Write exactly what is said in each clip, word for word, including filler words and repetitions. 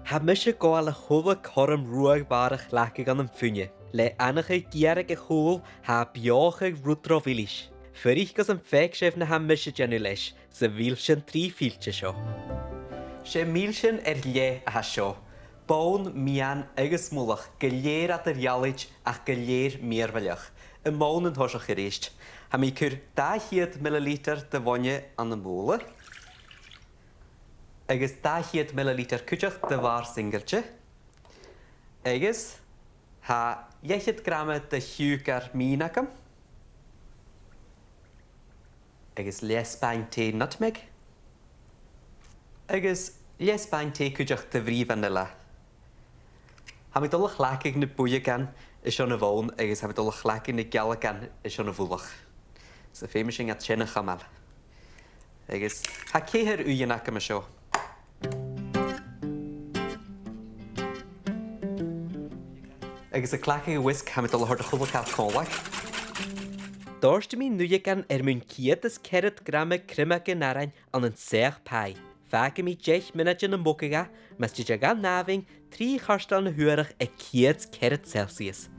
Tha mise a' gabhail a h-uile cothrom ruadh-mhara a chleachdadh ann am fuine. Le anachaidh gearradh a' chùil, tha e a' beothachadh rud ro mhilis. Fuirich gus am faic sibh na tha mise a' dèanamh leis, 's a' mhìlsean trì-fhillte seo. 'S e mìlsean air leth a tha seo. Bonn, meadhan agus mullach, gu lèir eadar-dhealaichte ach gu lèir mìorbhaileach. Am bonn an toiseach a-rithist. Tha mi a' cur dà cheud millilitear de bhainne ann am bobhla. Agus dà cheud millilitear cuideachd de bhàrr singilte. Agus tha leth-cheud grama de shiùcar mìn agam. Agus leth spàin tì nutmeg. Agus leth spàin tì cuideachd de bhrìgh vanilla. Tha mi a' dol a chleachdadh na buidheagan airson a' bhonn agus tha mi a' dol a chleachdadh na gealagan airson a' mhullach. 'S feumaidh sinn iad sin a chumail. Agus tha ceithir uighean agam an seo. Agus a' cleachdadh a' whisk, tha mi a' dol a thoirt a h-uile càil còmhla. Dòirtidh mi an uigheagan air muin ceud is ceathrad grama criomagan arain ann an soitheach pie. Fàgaidh mi deich mionaidean nam bogadh e, mas tèid e dhan àmhainn trì chairteal na h-uarach aig ceud ceathrad Celsius.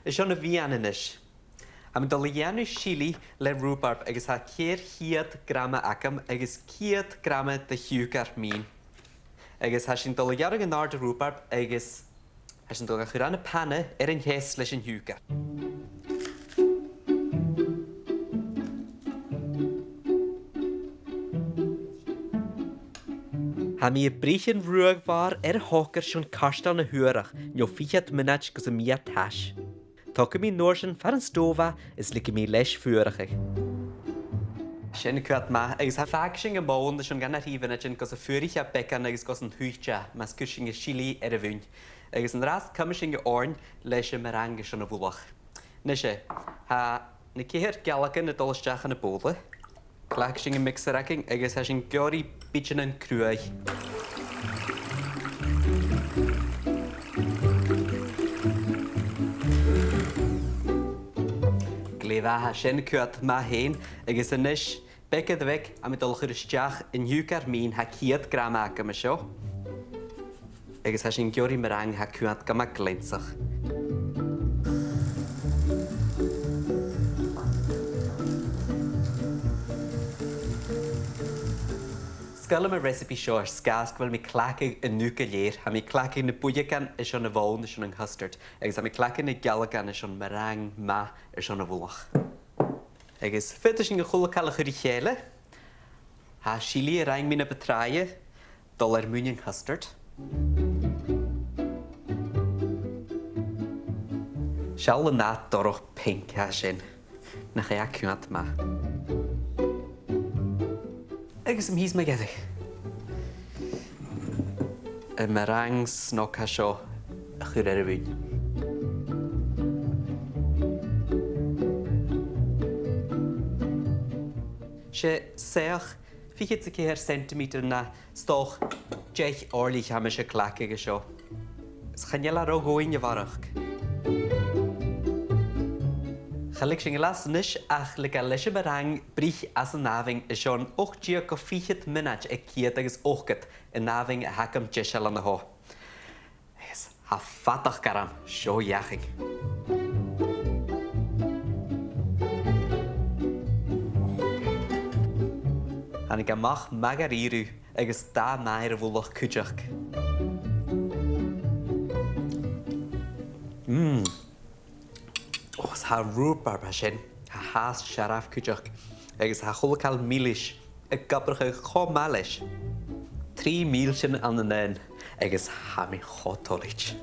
Airson a' mheadhain a-nis. Tha mi a' dol a dhèanamh silidh le rhubarb agus tha ceithir cheud grama agam agus ceud grama de shiùcar mìn. Agus tha sinn a' dol a ghearradh an-àirde rhubarb agus tha sinn a' dol ga chur ann am pana air an teas leis an t-siùcar. Tha mi a' bruich an ruadh-mhàr air shocair airson cairteal na h-uarach, no fichead mionaid gus am bi e tais. Togaidh mi an uair sin far an stòbh e is leigidh mi leis fuarachadh. Sin coimhead math, agus tha fàgaidh sinn am bonn airson dhà no thrì mhionaidean gus am fuaraich e beagan agus gus an tuit e, mas cuir sinn an silidh air a mhuin. Agus an-dràsta cumaidh sinn oirnn leis a' mheringue airson a' mhullach. Nise, tha na ceithir gealagan a' dol a-steach dhan a' bhobhla. Cleachdaidh sinn am mixer againn agus tha sinn ag iarraidh bidean cruaidh. Glè mhath, tha sin coimhead math fhèin, agus a-nis, beag air bheag, tha mi a' dol a chur a-steach an t-siùcar mìn, tha ceud grama agam an seo. Agus tha sinn ag iarraidh meringue a tha coimhead gu math gleansach. 'S toil leam an recipe seo air sgàth 's gu bheil mi a' cleachdadh an ugh gu lèir. Tha mi a' cleachdadh na buidheagan airson a' bhonn airson an custard, agus tha mi a' cleachdadh na gealagan airson meringue math airson a' mhullach. Agus faodaidh sinn a h-uile càil a chur ri chèile. Tha silidh a rinn mi na bu tràithe a' dol air muin an custard. Seall an dath dorch pinc a tha sin. Nach eil e a' coimhead math. Agus am pìos mu dheireadh. Am meringue snog a tha seo a chur air a mhuin. 'S e soitheach fichead 's a ceithir centimeter no 's dòcha deich òirlich a tha mise a' cleachdadh an seo. Is chan eil e ro dhomhainn a bharrachd. Cha leig sinn a leas a-nis ach leigeil leis a' meringue bruich às an àmhainn airson ochd deug gu fichead mionaid aig ceud agus ochdad, an àmhainn a th' agam deiseil an-seo. Yes, tha fadachd orm seo fheuchainn. Thàinig e a-mach math dha-rìribh agus dath math air a' mhullach cuideachd. Mm. Ò, 's tha an rhubarb a tha sin, tha e fhathast searbh cuideachd, agus tha a h-uile càil milis ag obrachadh cho math leis. Trì mìlsean ann an aon, agus tha mi cho toilichte.